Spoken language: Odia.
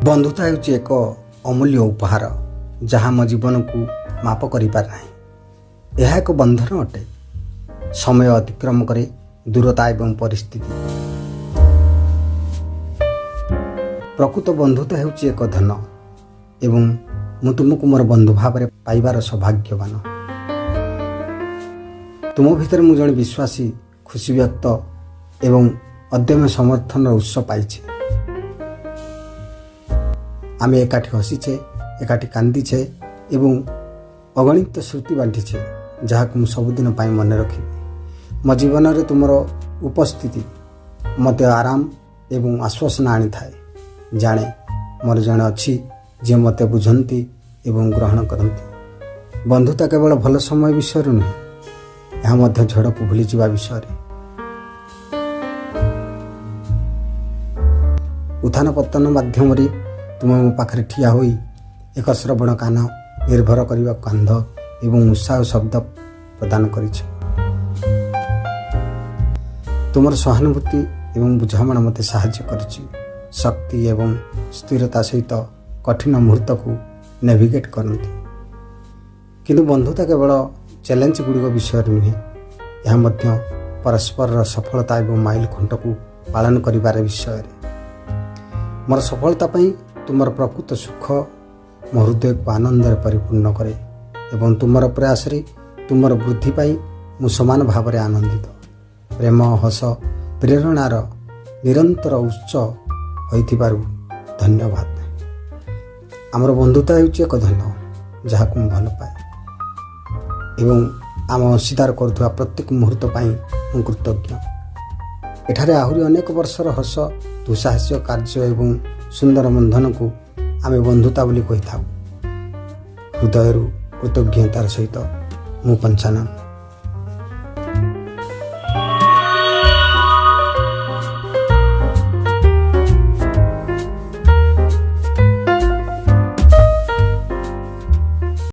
ବନ୍ଧୁତା ହେଉଛି ଏକ ଅମୂଲ୍ୟ ଉପହାର, ଯାହା ଆମ ଜୀବନକୁ ମାପ କରିପାରେ ନାହିଁ। ଏହା ଏକ ବନ୍ଧନ ଅଟେ, ସମୟ ଅତିକ୍ରମ କରେ ଦୂରତା ଏବଂ ପରିସ୍ଥିତି। ପ୍ରକୃତ ବନ୍ଧୁତା ହେଉଛି ଏକ ଧନ ଏବଂ ମୁଁ ତୁମକୁ ମୋର ବନ୍ଧୁ ଭାବରେ ପାଇବାର ସୌଭାଗ୍ୟବାନ। ତୁମ ଭିତରେ ମୁଁ ଜଣେ ବିଶ୍ୱାସୀ, ଖୁସି ବ୍ୟକ୍ତ ଏବଂ ଅଦମ୍ୟ ସମର୍ଥନର ଉତ୍ସ ପାଇଛି। ଆମେ ଏକାଠି ହସିଛେ, ଏକାଠି କାନ୍ଦିଛେ ଏବଂ ଅଗଣିତ ସ୍ମୃତି ବାଣ୍ଟିଛେ, ଯାହାକୁ ମୁଁ ସବୁଦିନ ପାଇଁ ମନେ ରଖିବି। ମୋ ଜୀବନରେ ତୁମର ଉପସ୍ଥିତି ମୋତେ ଆରାମ ଏବଂ ଆଶ୍ୱାସନା ଆଣିଥାଏ। ଜାଣେ ମୋର ଜଣେ ଅଛି, ଯିଏ ମୋତେ ବୁଝନ୍ତି ଏବଂ ଗ୍ରହଣ କରନ୍ତି। ବନ୍ଧୁତା କେବଳ ଭଲ ସମୟ ବିଷୟରେ ନୁହେଁ, ଏହା ମଧ୍ୟ ଝଡ଼କୁ ଭୁଲିଯିବା ବିଷୟରେ। ଉତ୍ଥାନ ପତନ ମାଧ୍ୟମରେ ତୁମେ ମୋ ପାଖରେ ଠିଆ ହୋଇ ଏକ ଶ୍ରବଣ କାନ, ନିର୍ଭର କରିବା କାନ୍ଧ ଏବଂ ଉତ୍ସାହ ଶବ୍ଦ ପ୍ରଦାନ କରିଛ। ତୁମର ସହାନୁଭୂତି ଏବଂ ବୁଝାମଣା ମୋତେ ସାହାଯ୍ୟ କରିଛି ଶକ୍ତି ଏବଂ ସ୍ଥିରତା ସହିତ କଠିନ ମୁହୂର୍ତ୍ତକୁ ନେଭିଗେଟ୍ କରନ୍ତି। କିନ୍ତୁ ବନ୍ଧୁତା କେବଳ ଚ୍ୟାଲେଞ୍ଜ ଗୁଡ଼ିକ ବିଷୟରେ ନୁହେଁ, ଏହା ମଧ୍ୟ ପରସ୍ପରର ସଫଳତା ଏବଂ ମାଇଲ ଖୁଣ୍ଟକୁ ପାଳନ କରିବାର ବିଷୟରେ। ମୋର ସଫଳତା ପାଇଁ ତୁମର ପ୍ରକୃତ ସୁଖ ମୋ ହୃଦୟକୁ ଆନନ୍ଦରେ ପରିପୂର୍ଣ୍ଣ କରେ ଏବଂ ତୁମର ପ୍ରୟାସରେ ତୁମର ବୃଦ୍ଧି ପାଇଁ ମୁଁ ସମାନ ଭାବରେ ଆନନ୍ଦିତ। ପ୍ରେମ, ହସ, ପ୍ରେରଣାର ନିରନ୍ତର ଉତ୍ସ ହୋଇଥିବାରୁ ଧନ୍ୟବାଦ। ଆମର ବନ୍ଧୁତା ହେଉଛି ଏକ ଧନ, ଯାହାକୁ ମୁଁ ଭଲ ପାଏ ଏବଂ ଆମ ଅଂଶୀଦାର କରୁଥିବା ପ୍ରତ୍ୟେକ ମୁହୂର୍ତ୍ତ ପାଇଁ ମୁଁ କୃତଜ୍ଞ। ଏଠାରେ ଆହୁରି ଅନେକ ବର୍ଷର ହସ, ଦୁଃସାହସିକ କାର୍ଯ୍ୟ ଏବଂ ସୁନ୍ଦର ବନ୍ଧନକୁ ଆମେ ବନ୍ଧୁତା ବୋଲି କହିଥାଉ। ହୃଦୟରୁ କୃତଜ୍ଞତାର ସହିତ ମୁଁ ପଞ୍ଚାନନ।